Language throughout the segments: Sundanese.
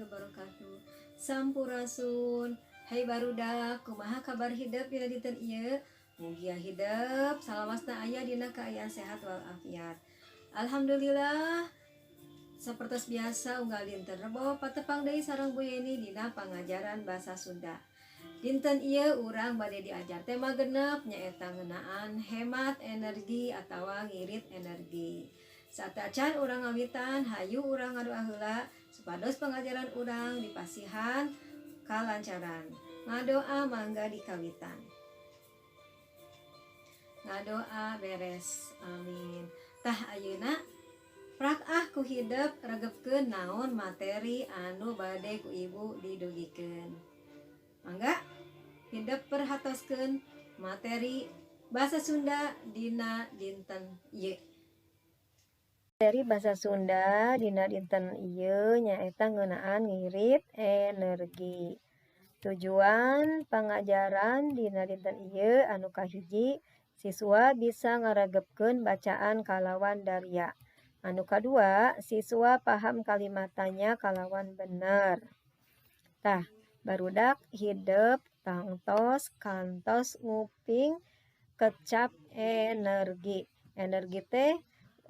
Wabarakatuh. Sampurasun. Hai barudak, kumaha kabar hidep dina dinten ieu? Mugia hidep salawasna aya dina kaayaan sehat walafiat. Alhamdulillah. Sapertos biasa, unggal dinten Rebo patepang deui sareng Bu Yeni dina pangajaran bahasa Sunda. Dinten ieu urang bade diajar tema 6, nyaeta ngeunaan hemat energi atawa ngirit energi. Saacan urang ngawitan, hayu urang ngadoa heula supados pengajaran urang dipasihan kalancaran. Ngadoa mangga dikawitan. Ngadoa beres. Amin. Tah, ayeuna prak ah ku hidep regepkeun naon materi anu bade ku Ibu didugikeun. Mangga hidep perhatoskeun materi bahasa Sunda dina dinten ieu. Materi bahasa Sunda dina dinten ieu nyaeta ngeunaan ngirit energi. Tujuan pangajaran dina dinten ieu anu kahiji, siswa bisa ngaregepkeun bacaan kalawan daria. Anu kadua, siswa paham kalimat tanya kalawan bener. Tah, barudak, hidep tangtos kantos nguping kecap energi. Energi teh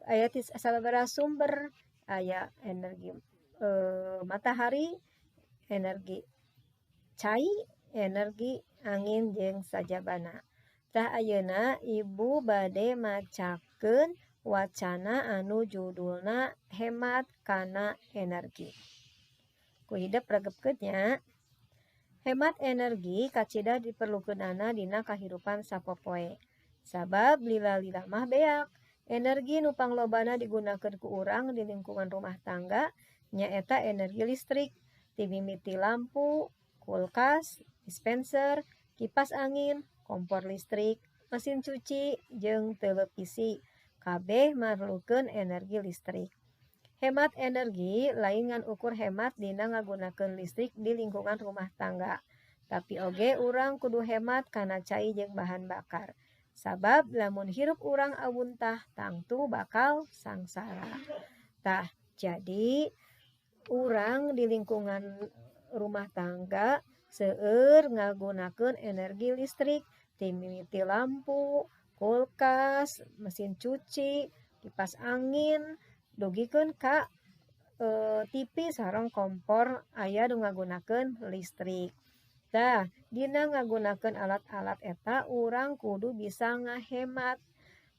aya ti sababaraha sumber, aya energi matahari, energi cai, energi angin, jeung sajabana. Tah, ayeuna Ibu bade macakeun wacana anu judulna hemat kana energi. Ku hidep regepkeun nya. Hemat energi kacida diperlukeunana dina kahirupan sapopoe. Sabab lila-lila mah beak. Energi nu panglobana digunakeun ku urang di lingkungan rumah tangga nyaeta energi listrik, ti mimiti lampu, kulkas, dispenser, kipas angin, kompor listrik, mesin cuci, jeung televisi, kabeh marlukeun energi listrik. Hemat energi lain ngan ukur hemat dina ngagunakeun listrik di lingkungan rumah tangga, tapi oge urang kudu hemat kana cai jeung bahan bakar. Sabab lamun hirup urang awuntah, tangtu bakal sangsara. Tah, jadi urang di lingkungan rumah tangga seueur ngagunakeun energi listrik, ti mimiti lampu, kulkas, mesin cuci, kipas angin, dugikeun ka TV sareng kompor aya nu ngagunakeun listrik. Tah, dina ngagunakeun alat-alat eta urang kudu bisa ngahemat.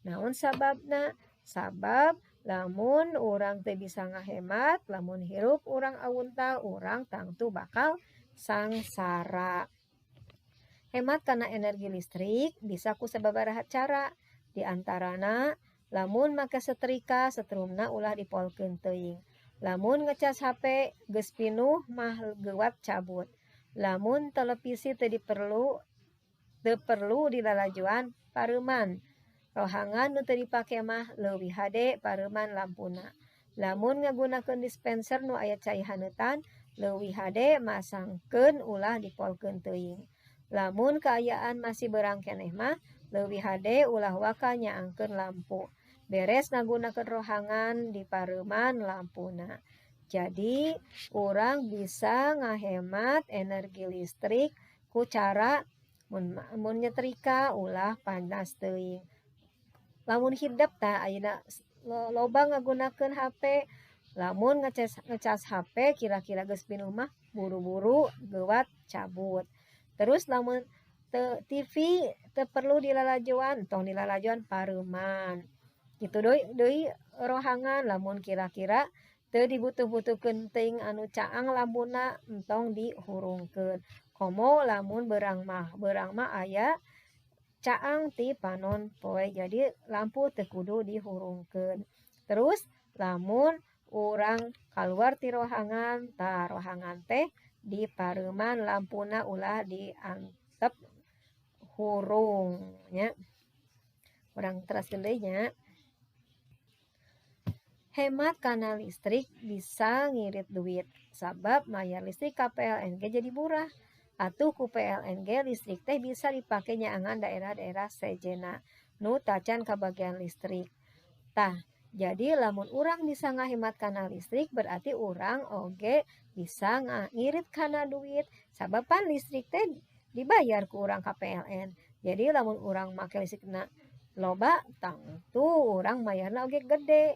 Naon sababna? Sabab lamun urang teu bisa ngahemat, lamun hirup urang awuntah, urang tangtu bakal sangsara. Hemat kana energi listrik bisa ku sababaraha cara, di antarana lamun make setrika, setrumna ulah dipolkeun teuing. Lamun ngecas HP, geus pinuh mah geuwat cabut. Lamun televisi teu perlu dilalajoan, pareuman. Rohangan nu teu dipake mah leuwih hade pareuman lampuna. Lamun ngagunakeun dispenser nu aya cai haneutan, leuwih hade masangkeun, ulah dipolkeun teuing. Lamun kaayaan masih beurang keneh mah leuwih hade ulah waka nyaangkeun lampu. Beres ngagunakeun rohangan, dipareuman lampuna. Jadi urang bisa ngahemat energi listrik ku cara mun nyetrika ulah panas teuing. Lamun hidep, tah, ayeuna loba ngagunakeun HP, lamun ngecas HP kira-kira geus pinuh mah buru-buru geuwat cabut. Terus lamun TV teu perlu dilalajoan, tong dilalajoan, pareuman. Kitu deui rohangan, lamun kira-kira teu dibutuh-butuhkeun teuing anu caang lampuna, entong dihurungkeun. Komo lamun beurang mah, beurang mah aya caang ti panon poe, jadi lampu teu kudu dihurungkeun. Terus lamun urang kaluar ti rohangan, tah, rohangan teh dipareuman lampuna, ulah diantep hurung nya. Urang teraskeun deui nya. Hemat kana listrik bisa ngirit duit, sabab mayar listrik ka PLN ge jadi murah. Atuh ku PLN ge listrik teh bisa dipake nyaangan daerah-daerah sejenna nu tacan kabagian listrik. Tah, Jadi lamun urang bisa ngahemat kana listrik berarti urang oge bisa ngirit kana duit, sabab pan listrik teh dibayar ku urang ka PLN. Jadi lamun urang make listrikna loba tangtu urang mayarna oge gede.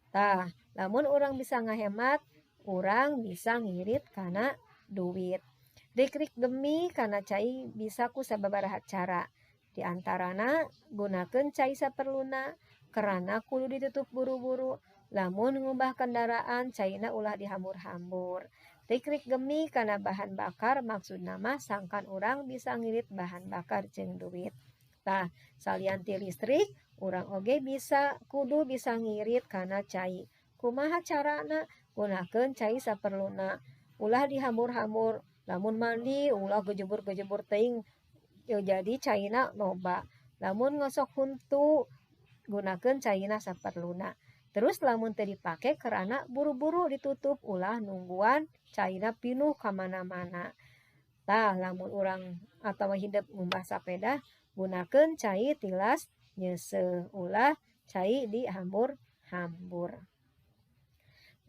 Tah, lamun urang bisa ngahemat, urang bisa ngirit kana duit. Rikrik gemi kana cai bisa ku sababaraha cara. Di antarana gunakeun cai saperluna, kerana kudu ditutup buru-buru, lamun ngumbah kendaraan caina ulah dihambur-hambur. Rikrik gemi kana bahan bakar maksudna mah sangkan urang bisa ngirit bahan bakar jeung duit. Tah, salian ti listrik, urang oge bisa kudu bisa ngirit kana cai. Kumaha carana? Gunakeun cai saperluna, ulah dihambur-hambur, lamun mandi ulah gejebur-gejebur teuing jadi caina loba. Lamun ngosok huntu gunakeun caina saperluna. Terus lamun teu dipake kerana buru-buru ditutup, ulah nungguan caina pinuh ka mana-mana. Tah, lamun urang atawa hidep ngumbah sapeda gunakeun cai tilas nyeuseuh, ulah cai dihambur-hambur.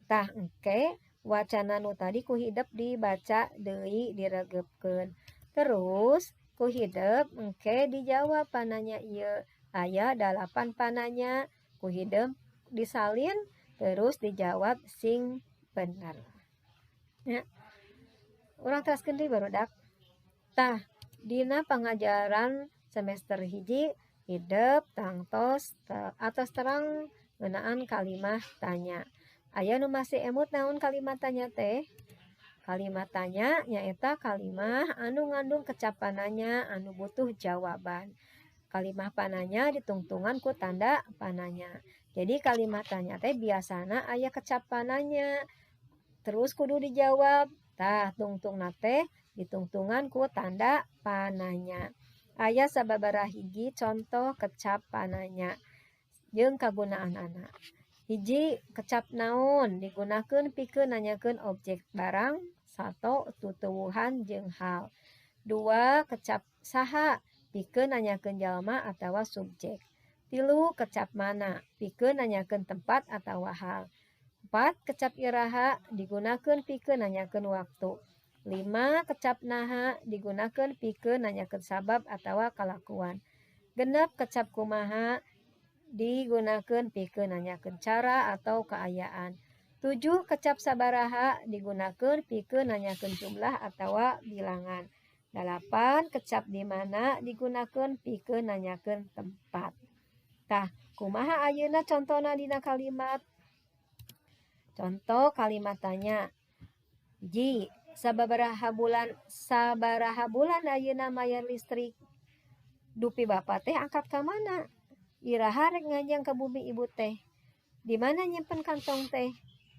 Tah, engke wacana nu tadi ku hidep dibaca deui diregepkeun. Terus ku hidep engke dijawab pananya ieu. Aya 8 pananya, ku hidep disalin terus dijawab sing bener. Ya. Urang teraskeun deui barudak. Tah, dina pangajaran semester 1 hidep tangtos atos terang ngeunaan kalimah tanya. Aya nu masih emut naon kalimat tanya teh? Kalimat tanya nyaeta kalimah anu ngandung kecap pananya anu butuh jawaban. Kalimah pananya ditungtungan ku tanda pananya. Jadi kalimat tanya teh biasana aya kecap pananya, terus kudu dijawab. Tah, tungtungna teh ditungtungan ku tanda pananya. Aya sababaraha hiji contoh kecap pananya jeung kagunaanana. Hiji, kecap naon digunakeun pikeun nanyakeun objek barang, sato, tutuwuhan jeung hal. 2, kecap saha pikeun nanyakeun jalma atawa subjek. 3, kecap mana pikeun nanyakeun tempat atawa hal. 4, kecap iraha digunakeun pikeun nanyakeun waktu. 5, kecap naha digunakeun pikeun nanyakeun sabab atawa kalakuan. 6, kecap kumaha digunakeun pikeun nanyakeun cara atau kaayaan. 7, kecap sabaraha digunakeun pikeun nanyakeun jumlah atawa bilangan. 8, kecap di mana digunakeun pikeun nanyakeun tempat. Tah, kumaha ayeuna contona dina kalimat? Contoh kalimat tanya. Hiji, sababaraha bulan ayeuna mayar listrik? Dupi bapa teh angkat ka mana? Iraha rek nganjang ka bumi ibu teh? Di mana nyimpen kantong teh?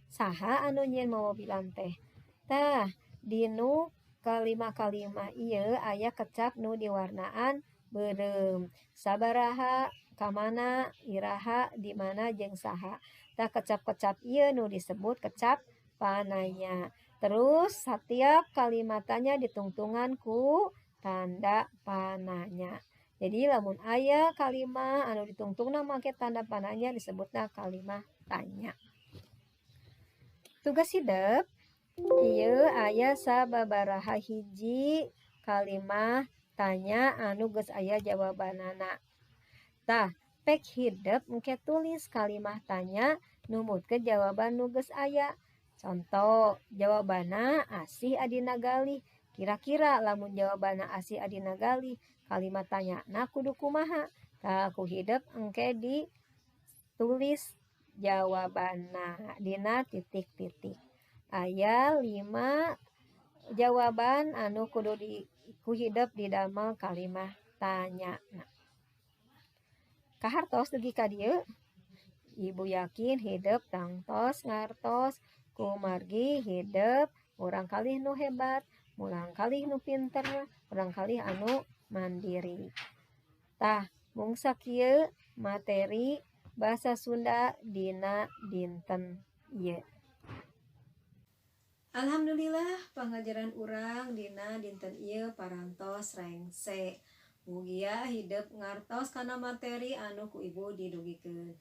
Saha anu nyieun momobilan teh? Tah, dinu kalima-kalima ieu aya kecap nu diwarnaan beureum. Sabaraha, kamana, iraha, di mana jeung saha. Tah, kecap-kecap ieu nu disebut kecap pananya. Terus setiap kalimat tanya ditungtungan ku tanda pananya. Jadi lamun aya kalimah anu ditungtungna make tanda pananya disebutna kalimah tanya. Tugas hidep ieu aya sababaraha hiji kalimah tanya anu geus aya jawabanana. Tah, pek hidep engke tulis kalimah tanya numutkeun jawaban nu geus aya. Contoh, jawabanna asih adina galih. Kira-kira lamun jawabanna asih adina galih, kalimat tanyana kudu kumaha? Tah, ku hidep engke ditulis jawabanna dina titik-titik. Aya 5 jawaban anu kudu ku hidep didamel kalimah tanyana. Kahartos dugi ka dieu? Ibu yakin hidep tangtos ngartos kumargi hidep urang kalih nu hebat, murang kalih nu pinter, urang kalih anu mandiri. Tah, mung sakieu materi bahasa Sunda dina dinten ieu. Alhamdulillah pangajaran urang dina dinten ieu parantos rengse. Mugia hidep ngartos kana materi anu ku ibu didugikeun.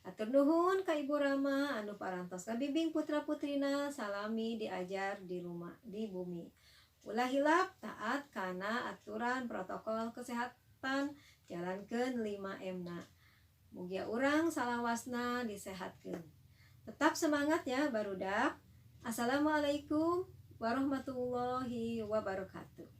Hatur nuhun ka Ibu Rama anu parantos ngabimbing putra-putrina salami diajar di rumah di bumi. Ulah hilap taat kana aturan protokol kesehatan, jalankeun 5M na. Mugia urang salawasna disehatkeun. Tetap semangat ya, barudak. Assalamualaikum warahmatullahi wabarakatuh.